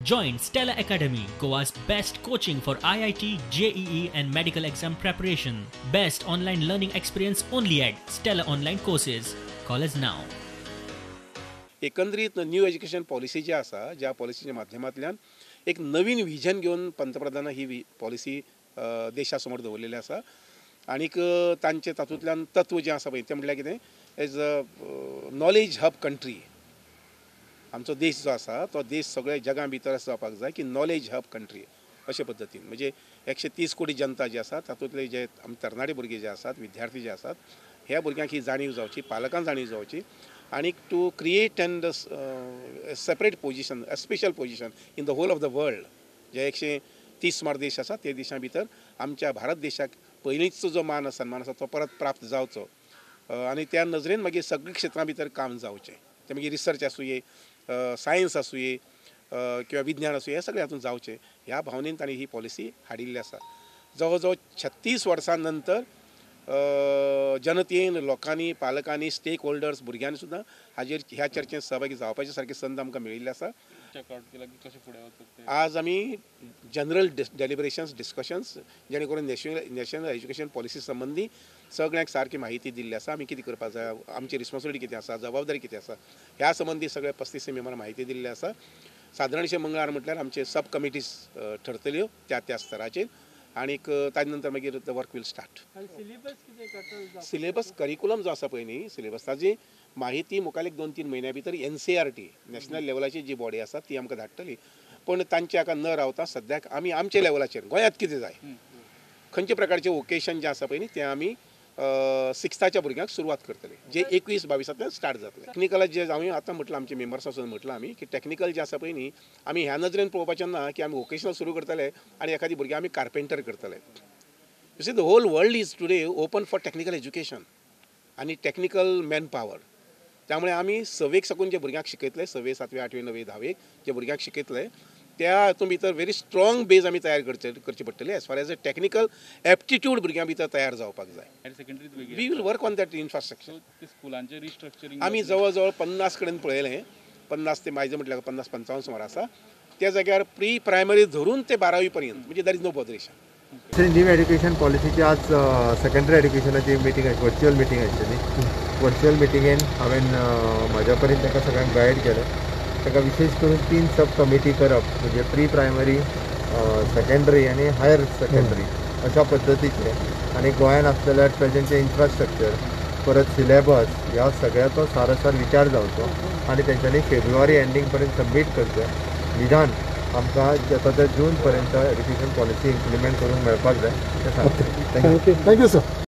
Join Stella Academy, Goa's best coaching for IIT, JEE and medical exam preparation. Best online learning experience only at Stella Online Courses. Call us now. एकंदरीत new education policy जी आसा, ज्या पॉलिसीच्या माध्यमांतल्यान एक नवीन vision घेवन पंतप्रधानान ही policy देशा समोर दवरलेली आसा आनीक तांचे तातूंतल्यान तत्व जें आसा पळय तें म्हटल्यार कितें, as a knowledge hub country. आमचो देश जो आसा तो देश सगळ्या जगां भितर अशें जावपाक जाय की नॉलेज हब कंट्री अशे पद्दतीन, म्हणजे 130 कोटी जनता जी आसा तातूंतले जे आमी तरणाटे भुरगे जे आसात, विद्यार्थी जे आसात, ह्या भुरग्यांक ही जाणीव जावची, पालकांक जाणीव जावची आनी to create and separate position, a special position in the whole of the world. जे 130 सुमार देश आसा ते देशां भितर आमच्या भारत देशाक पयलींचो जो मान सन्मान आसा तो परत प्राप्त जावचो आनी त्या नजरेन मागीर सगळ्या क्षेत्रां भितर काम जावचें. तें मागीर रिसर्च आसुये, सायन्स आसुये किंवा विज्ञान आसुये, हे सगळें हातूंत जावचें ह्या भावनेन तांणी ही पॉलिसी हाडिल्ली आसा. जवळ जवळ 36 वर्सां नंतर जनतेन, लोकांनी, पालकांनी, स्टेक होल्डर्स, भुरग्यांनी सुद्दां हाजेर ह्या चर्चेंत सहभागी जावपाची सारकी संद आमकां मेळिल्ली आसा. आज आमी जनरल डेलिब्रेशन्स, डिस्कशन्स जेणे करून नॅशनल एज्युकेशन पॉलिसी संबंदी सगळ्यांक सारकी म्हायती दिल्ली आसा. आमी कितें करपाक जाय, आमची रिस्पॉन्सिबिलिटी कितें आसा, जबाबदारी कितें आसा, ह्या संबंदी सगळे 35 मेंबरांक म्हायती दिल्ली आसा. सादारणशें मंगळार म्हटल्यार आमचे सब कमिटीज ठरतल्यो त्या त्या स्तराचेर आनीक ताजे नंतर मागीर the work will start. Syllabus curriculum जो आसा पळय न्ही सिलेबस, ताजी म्हायती मुखार एक 2-3 म्हयन्या भितर NCERT national लेवलाची जी बॉडी आसा ती आमकां धाडटली. पूण तांच्या हाका न रावता सद्याक आमी आमच्या लेवलाचेर गोंयांत कितें जाय, खंयचे प्रकारचें वोकेशन जें आसा पळय न्ही तें आमी 6थाच्या भुरग्यांक सुरवात करतले, जे 21-22 स्टार्ट जातले. टॅक्निकल जे आमी आतां म्हटलां, आमचे मेंबर्सां सुद्दां म्हटलां आमी की टॅक्निकल जें आसा पळय न्ही आमी ह्या नजरेन पळोवपाचें ना की आमी वोकेशनल सुरू करतले आनी एखादी भुरग्यां आमी कार्पेंटर करतले. You see the whole world is today open for technical education आनी टॅक्निकल मॅन पावर. त्यामुळे आमी 6वेक साकून जे भुरग्यांक शिकयतले, 6वे, 7वे, 8वे, 9वे, 10वेक जे भुरग्यांक शिकयतले त्या हातूंत भितर व्हेरी स्ट्रॉंग बेज आमी तयार करची पडटली as far as a technical aptitude भुरग्यां भितर तयार जावपाक जाय. We will work on that infrastructure. आमी जवळ जवळ 50 कडेन पळयलें, 50 ते म्हाजे म्हटल्यार 50-55 सुमार आसा त्या जाग्यार प्री प्रायमरी धरून ते 12वी पर्यंत, म्हणजे there is no botheration. New education पॉलिसीची आज सेकंडरी एड्युकेशनाची मिटींग, वर्च्युअल मिटींग आशिल्ली. वर्च्युअल मिटिंगेन हांवें म्हाज्या परीन तांकां सगळ्यांक गायड केलें. ताका विशेष करून 3 सब कमिटी करप, म्हणजे प्री प्रायमरी, सेकंडरी आनी हायर सेकंडरी अशा पद्दतीचे, आनी गोंयान आसलेल्या एट प्रेझेंटचे इन्फ्रास्ट्रक्चर, परत सिलेबस, ह्या सगळ्याचो सारासार विचार जावचो आनी तेंच्यांनी फेब्रुवारी एंडींग पर्यंत सबमीट करचें. निदान आमकां जाता त्या जून पर्यंत एड्युकेशन पॉलिसी इम्प्लिमेंट करूंक मेळपाक जाय तें सांगता. Thank you. Thank you sir.